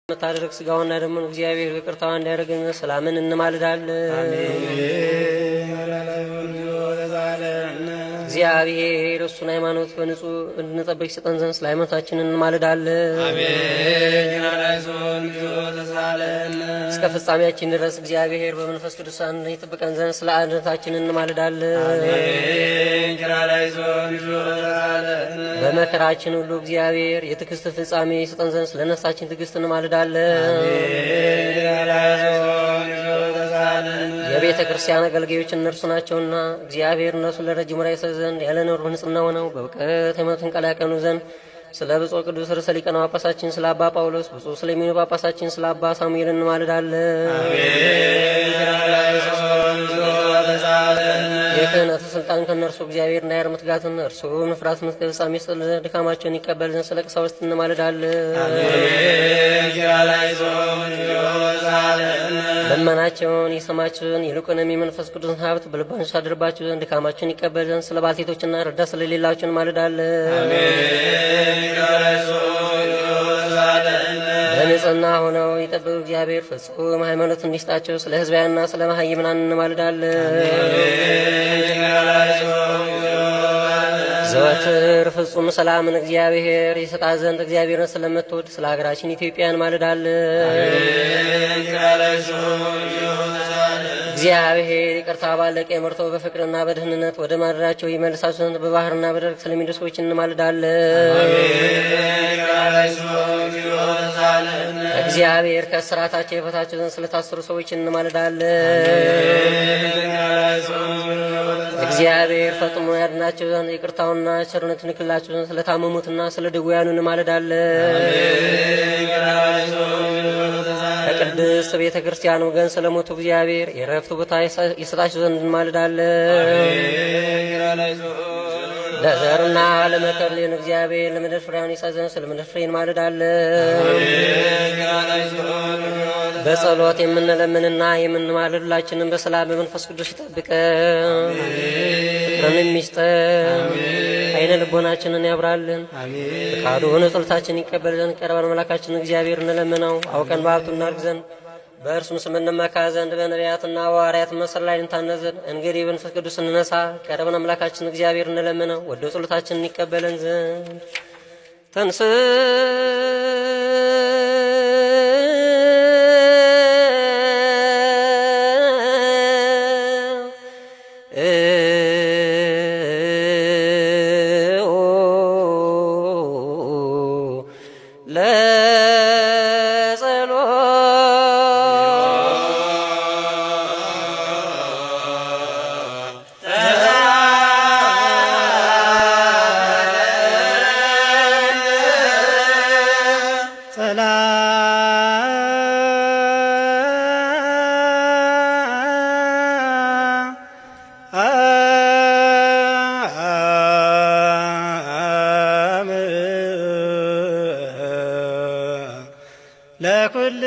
መታደረግ ስጋውና ደሙን እግዚአብሔር ይቅርታዋ እንዲያደርግልን ሰላምን እንማልዳለን። እግዚአብሔር እሱን ሃይማኖት በንጹህ እንድንጠብቅ ይሰጠን ዘንድ ስለ ሃይማኖታችን እንማልዳለን። እስከ ፍጻሜያችን ድረስ እግዚአብሔር በመንፈስ ቅዱስ አንድነት ይጠብቀን ዘንድ ስለ አንድነታችን እንማልዳለን። በመከራችን ሁሉ እግዚአብሔር የትዕግስት ፍጻሜ ይሰጠን ዘንድ ስለ ነፍሳችን ትዕግስት እንማልዳለን። የቤተ ክርስቲያን አገልጋዮች እነርሱ ናቸውና እግዚአብሔር እነርሱን ለረጅም ወራት ይሰጥ ዘንድ ያለ ነውር በንጽሕና ሆነው በእውቀት ሃይማኖትን ቃል ያቀኑ ዘንድ ስለ ብፁዕ ቅዱስ ርዕሰ ሊቃነ ጳጳሳችን ስለ አባ ጳውሎስ፣ ብፁዕ ስለሚሆኑ ጳጳሳችን ስለ አባ ሳሙኤል እንማልዳለን። የክህነቱ ስልጣን ከእነርሱ እግዚአብሔር እንዳይር ምትጋትን እርሱ መፍራት እስከ ፍጻሜ ይስጥልን ዘንድ ድካማቸውን ይቀበል ዘንድ ስለ ቀሳውስት እንማልዳለን። ልመናቸውን ይሰማችሁ ዘንድ ይልቁንም የመንፈስ ቅዱስን ሀብት በልባቸው ያሳድርባችሁ ዘንድ ድካማቸውን ይቀበል ዘንድ ስለ ባልቴቶችና ረዳት ስለሌላቸው እንማልዳለን። በንጽሕና ሆነው ይጠብቁ እግዚአብሔር ፍጹም ሃይማኖት እንዲስጣቸው ስለ ሕዝባውያንና ስለ መሃይምናን እንማልዳለን። ዘወትር ፍጹም ሰላምን እግዚአብሔር ይሰጣት ዘንድ እግዚአብሔርን ስለምትወድ ስለ ሀገራችን ኢትዮጵያ እንማልዳለን። እግዚአብሔር ይቅርታ ባለቀ መርቶ በፍቅርና በደህንነት ወደ ማደሪያቸው ይመልሳቸው ዘንድ በባህርና በደረቅ ስለሚሄዱ ሰዎች እንማልዳለን። እግዚአብሔር ከእስራታቸው የፈታቸው ዘንድ ስለታሰሩ ሰዎች እንማልዳለን። እግዚአብሔር ፈጥኖ ያድናቸው ዘንድ ይቅርታውና ቸርነቱን ይልክላቸው ዘንድ ስለታመሙትና ስለ ድውያኑ እንማልዳለን። ከቅድስት ቤተ ክርስቲያን ወገን ስለሞቱ እግዚአብሔር የረፍት ቦታ ይሰጣቸው ዘንድ እንማልዳለን። ለዘርና ለመከር ሊሆን እግዚአብሔር ለምድር ፍሬውን ይሰጥ ዘንድ ስለ ምድር ፍሬ እንማልዳለን። በጸሎት የምንለምንና የምንማልድ ሁላችንን በሰላም በመንፈስ ቅዱስ ይጠብቀን፣ ፍቅርንም ይስጠን፣ ዓይነ ልቦናችንን ያብራልን፣ ፈቃዱ ሆኖ ጸሎታችንን ይቀበል ዘንድ ቀርበን አምላካችንን እግዚአብሔር እንለምነው። አውቀን በሀብቱ እናድግ ዘንድ በእርሱም ስም እንመካ ዘንድ በነቢያትና በሐዋርያት መሰል ላይ እንታነጽ ዘንድ እንግዲህ በመንፈስ ቅዱስ እንነሳ። ቀርበን አምላካችን እግዚአብሔር እንለምነው፣ ወደ ጸሎታችንን ይቀበለን ዘንድ። ተንስ ለኩል